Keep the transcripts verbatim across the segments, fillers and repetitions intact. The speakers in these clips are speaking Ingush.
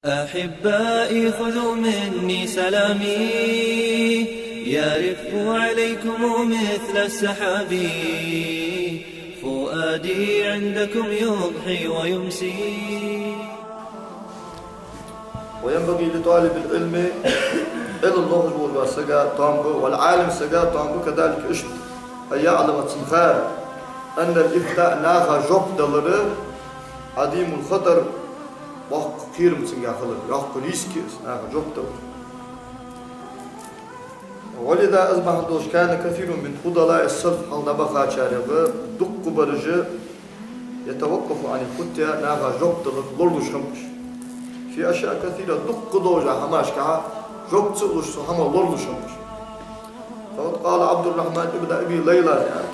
أحبائي خذوا مني سلامي، يرف عليكم مثل السحاب، فؤادي عندكم يضحي ويمسي. وينبغي لطالب العلم, Ӏилма лохаш волча сага тоам ба, والعالم, сага тоам ба, كذلك, иштта, أن يعلم, цунна хар, أن الإفتاء, наха жоп далар, عظيم الخطر, боккха кхерам цунга хилар, йоккха риск я из, наха жоп далар. ولذا, из бахьан долаш, كان كثير من فضلاء السلف, хьалха дӀабахачарех дукха бараш, يتوقف عن الفتيا, наха жоп даларах лоралуш хиннаб уж. في أشياء كثيرة, дукха долча хӀамашка жоп ца луш, цу хӀамах лоралуш хиннаб уж. فقد قال عبد الرحمن بن أبي ليلى, яӀни,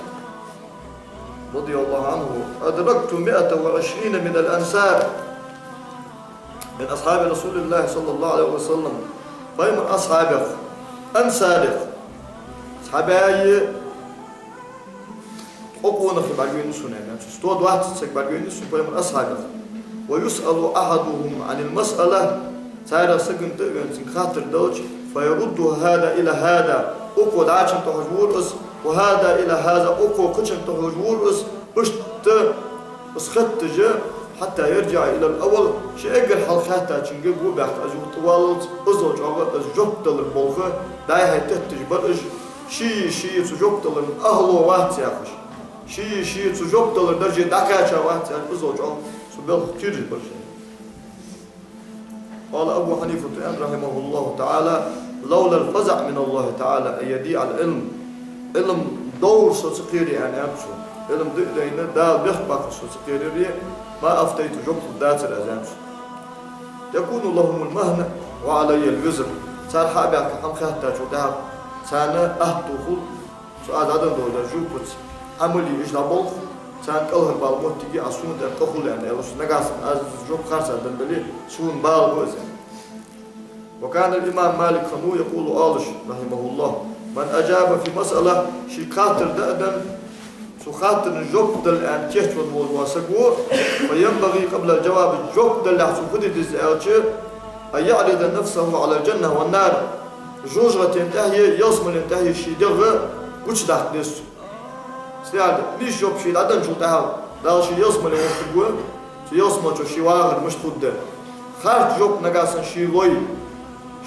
رضي الله عنه: أدركت مائة وعشرين من الأنصار, من أصحاب رسول الله صلى الله عليه وسلم, пайхамара асхьабех, ансарех, асхьабий ткъо къонахий бӀаргавайнав сона, яӀни, сто двадцать саг бӀаргавайнав сона пайхамара асхьабех. ويسأل أحدهم عن المسألة, царех сагана тӀа а вена цунга хаттар делча, فيرد هذا إلى هذا, укхо дӀачунна тӀахьожавора из, وهذا إلى هذا, укхо кхычунна тӀахьожавора из, иштта из хетташ, حتى يرجع إلى الأول, ший эггара хьалха хаьттачунга го баьккха из юха тӀаваллалца, иззал чӀоагӀа из жоп далар болх дӀай-хьай тетташ бар уж, ший-ший цу жоп далара ахӀло вац яхаш, ший-ший цу жоп далара дарже дӀакхаьча вац яхаш, иззал чӀоагӀа цу белха кхераш бар уж. قال أبو حنيفة, яӀни, رحمه الله تعالى: لولا الفزع من الله تعالى أن يضيع العلم, Ӏилма довр со ца кхере, яӀни, аьннад цо. Ӏилма диъ дайна, Дала бехк баккхар со ца кхерар, ما أفتيت, жоп лургдацар аз, аьннад цо. يكون لهم المهنة وعلي الوزر. Цар хьа а баьхка хӀама хаьттачул тӀехьагӀа царна атта хул, цу аз дӀаденна долча жопаца Ӏамал е, уж дӀаболх, царна кӀалхарбала моттиг я, а сона тӀа къа хул, яӀни, аьлар цо. Нагахьа санна аз жоп харцахьа денна дале, сона бала ба из, аьнна. وكان الإمام مالك, хиннав, يقول, оалаш, رحمه الله: من أجاب في مسألة, шийга хаттар дӀаденна, цу хаттарна жоп дала аьнна кийчвенна волаш вола саг ва, فينبغي قبل الجواب, жоп далалехь цо фу де деза аьлча, أن يعرض نفسه على الجنة والنار, жожагӀатен тӀехьеи ялсмален тӀехьеи ший дегӀ гучадаккха деза цо. Саьрда нийса жоп ше дӀаденначул тӀехьагӀа Дала ше ялсмале вохийтаргва, цу ялсмалчо ше вагӀар мишта хургда. Харц жоп нагахьа санна ше лой,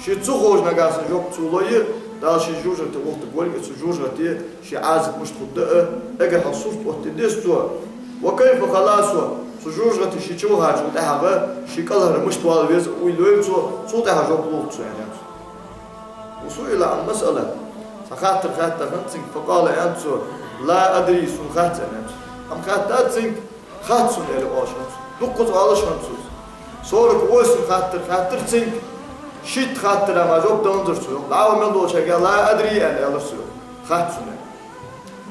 ше ца ховш нагахьа санна жоп цо лой, Дала ше жожагӀате вохийтаргволга, цу жожагӀате ший Ӏазап мишта хургда а, эггара хьалха сурт оттаде деза цо. وكيف خلاصه, цу жожагӀате ше чувахачул тӀехьагӀа ший кӀалхара мишта вала веза а уйла йойла цо, цул тӀехьагӀа жоп лулда цо, аьннад цо. وسئل عن مسألة, цхьа хаттар хаьттад хиннад цунга, فقال, аьннад цо: لا أدري, сона хац, аьннад цо. ХӀама хаьттад цунга, хац сона, аьле, оалаш хиннад цо. Дуккхаза оалаш хиннад цо из. Сорок восемь хаттар хаьттар цунга, шийтта хаттара мара жоп даланзар цо, йоах. ДӀахо мел долчаьрга لا أدري, аьнна, аьлар цо, йоах. Хац сона,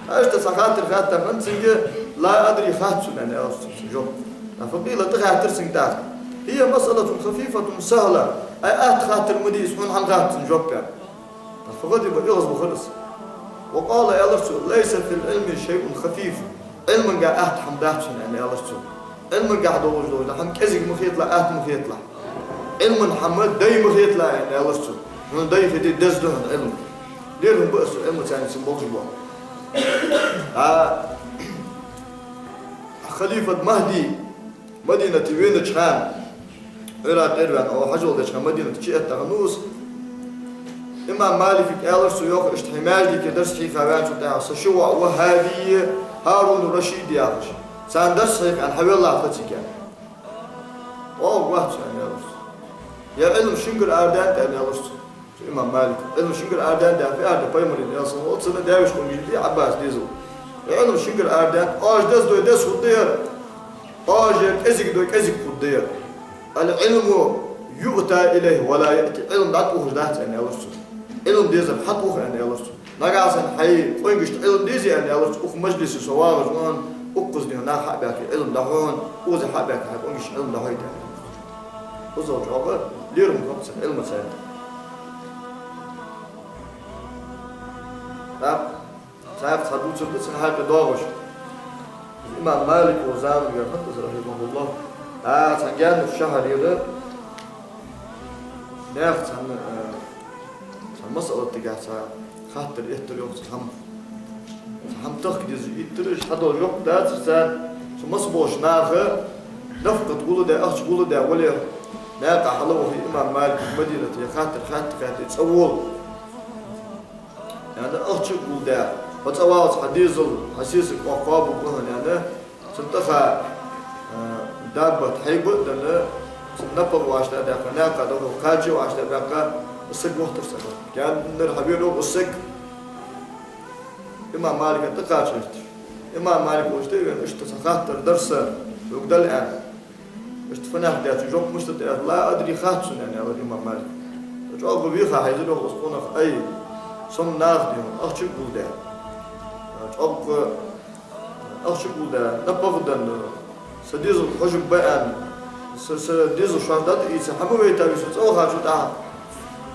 аьнна. Иштта цхьа хаттар хаьттад хиннад цунга, لا أدري, хац сона, аьнна, аьлар цо, цунга жоп. فقيل, тӀахаьттар цунга тӀаккха: هي مسألة خفيفة سهلة. Ай, атта хаттар ма дий из, хьона хӀана хац цунна жоп, аьнна. فغضب, эгӀазвахар из. وقال, аьлар цо: ليس في العلم شيء خفيف. Ӏилманга атта хӀама дац хьона, аьнна, аьлар цо. Ӏилманга долаш дола хӀама кӀезига ма хеталахь, атта ма хеталахь. Ӏилман хӀама дай ма хеталахь, аьнна, аьлар цо. Хьона дай хете деза да хьона Ӏилма. ЛерхӀам ба из цу Ӏилмаца, цун болаш бола. А, халифат Махьди Мадинате венача хана, Ӏиракъера ваьнна, оаха хьажол деча хана Мадинате чуэтта хиннав из. Имам Малика аьлар цо, йоах, иштта хьай маьждиге дарс хьийха ваьнначул тӀехьагӀа са ши воӀ ва, ХӀади а, ХӀарун ар-Рашид а яхаш. Царна дарс хьийха аьнна хьавеллахь тха цига, аьнна. ОагӀа вац, аьнна, аьлар цо. Ер Ӏилма шунгара арадаьннад, аьнна, аьлар цо. Цу имам Малика. Ӏилма шунгара арадаьннад, фу аьлар да пайхамара, Даьла салам хилда цунна, даь-веший къонгаш да Ӏаббас дезал. Ер Ӏилма шунгара арадаьннад, оаш деза дой деза хургда ер, оаш ер кӀезига дой кӀезига хургда ер. العلم يؤتى إليه ولا يأتي. Ӏилма дӀатӀаухаш дац, аьнна, аьлар цо. Ӏилма дезар хьатӀаухаш, аьнна, аьлар цо. Нагахьа санна хьай къонгашта Ӏилма дезе, аьнна, аьлар цо, укх мажлисе со вагӀаш, укхун укхаза дийна наха хьа а баьхка, Ӏилма дӀахьо хьона, укхаза хьа а баьхка, хьай къонгашта Ӏилма дӀахьойта, аьнна. Иззал чӀоагӀа лерхӀам хиннаб цун Ӏилмаца. ТӀаккха цхьаькха цхьа дувцар да цун хьакъехьа доагӀаш. Имам Малик волча замангара хиннад из, رحمه الله. ТӀаккха цхьан гаьнарча шахьарера Яхаш цхьан, э, цхьан масъалатагахь цхьа хаттар эттар йоах цхьа хӀама. Цхьа хӀама тахка дезаш эттар, иштта хьадола жоп дацар царна, цу масса болча наха нафакъат гулдаь, ахча гулдаь вале, наькъа хьалвахе имам Малика Мадинате, хаттар хатта-хатта цӀавола. Яьнна ахча гулдаь, хьо цӀаваллалца хьа дезал, хьа сесаг кхоабаргба хьона, яьнна, цун тӀаха, а, даббат хьайба а денна, цун напагӀа вӀаштӀехьдаьккха, наькъа дӀахо кхача вӀаштӀехьбаьккха, из саг вахийтар царна. Кхаьннар хьавенав из саг имам Малика тӀакхача гӀерташ. Имам Малик волча тӀа а вена, иштта цхьа хаттар дар са, хьога дала аьнна. Иштта фу нах деш, жоп мишта да аьлча, ла адри, хац сона, аьнна, аьлар имам Малика. ЧӀоагӀа веха хьайзар йоах из къонах, ай, сона нах дий хьона, ахча гулдаь. ЧӀоагӀа ахча гулдаь, напагӀа денна, са дезал хьожаргба аьнна, са, са дезал шоаш дӀатӀаийца, хьа ма вайта вай со цӀавахачул тӀехьагӀа.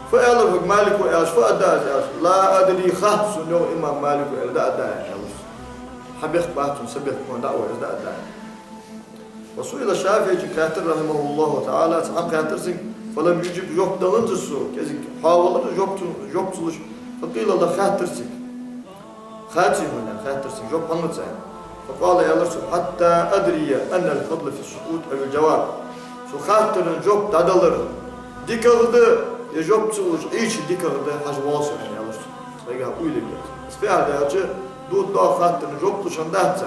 Фу аьлар хьога Малика аьлча, фу аргда аз аьлча, ла адри, хац сона, йоах имам Малика, аьлар, дӀааргда аьнна, аьлар цо. Хьа бехк бац сона, са бехк ма дий, вай из дӀааргда. وسئل الشافعي, хаьттар, رحمه الله تعالى, цхьа хӀама хаьттар цига, فلم يجب, жоп даланзар цо, кӀезига хьоавелар, жоп ца, жоп ца луш, فقيل له, хаьттар цига. Хац сона, хаьттар цига, жоп хӀана ца лу? فقال, аьлар цо, حتى أدري أن الفضل في السكوت أو الجواب. Цу хаттара жоп дӀадалар дикагӀа да, е жоп ца луш Ӏийча дикагӀа да хьажа воал со, аьнна, аьлар цо. Цхьайгахьа уйла е. Из фу яхар да аьлча, дут дох хаттара жоп луш хӀама дац цо.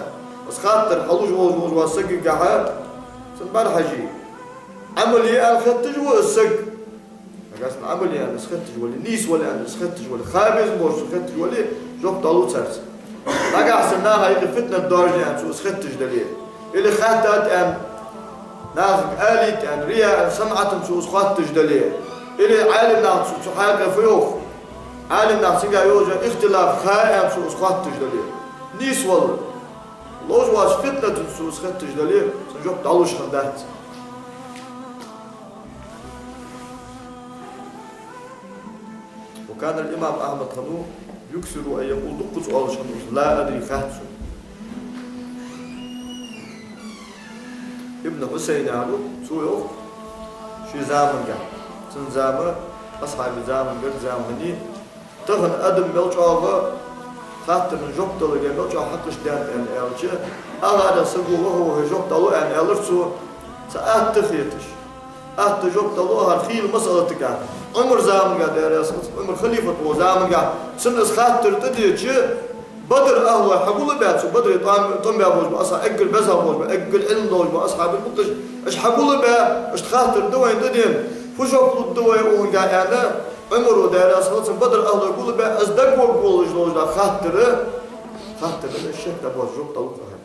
Из хаттар хьалуш волаш волаш вола сагагахьа, цун бӀарахьажий, Ӏамал е аьнна хетташ ва из саг. Нагахьа санна Ӏамал е аьнна из хетташ вале, нийса вале аьнна из хетташ вале, ха безам болаш цо хетташ вале, жоп дӀалу царца. Нагахьа санна наха юкъе фитнат доаржадаь аьнна цо из хетташ дале, или хаьттад аьнна, нахага алийта аьнна, рияъ аьнна, самӀатана цо из хоатташ дале, или Ӏалимнаха цо цу хьакъехьа фу йоах, Ӏалимнаха цига йолча ихтилаф ха аьнна цо из хоатташ дале, нийса вале, ловш воаца фитнатаца цо из хетташ дале, цун жоп дӀалуш хӀама дац. وكان الإمام أحمد хиннав يكثر أن يقول, дуккха цо оалаш хиннав из, لا أدري, хац сона. Ибн Хьусайн яхар, цо йоах, ший заманга, цун зама, асхьабий заманга, зама хиннай, тахан адам мел чӀоагӀа хаттара жоп даларга мел чӀоагӀа хьакъ даьннад аьнна аьлча, агӀара саго ваха-ваха жоп далу аьнна аьлар цо, цхьа атта хеташ. Атта жоп далу хӀара хийла масъалатага. Ӏумар заманга, Даьла раьза хилва цунна, Ӏумар халифат вола заманга, цунна из хаттар тӀадеча, Бадра ахӀлой хьагулбаь, цу Бадре тӀом-, тӀом баь болаш ба асхьа-, эггара беза болаш ба, эггара Ӏилма долаш ба асхьабаш буташ, уж хьагулбаь, иштта хаттар да вайна тӀадена, фу жоп лургда вай укхунга аьнна, Ӏумара, Даьла раьза хилва цунна, Бадра ахӀлой гулбаь, из дагаваргволаш долаш да хаттар, хаттара шек дӀабоацаш жоп далу хӀара.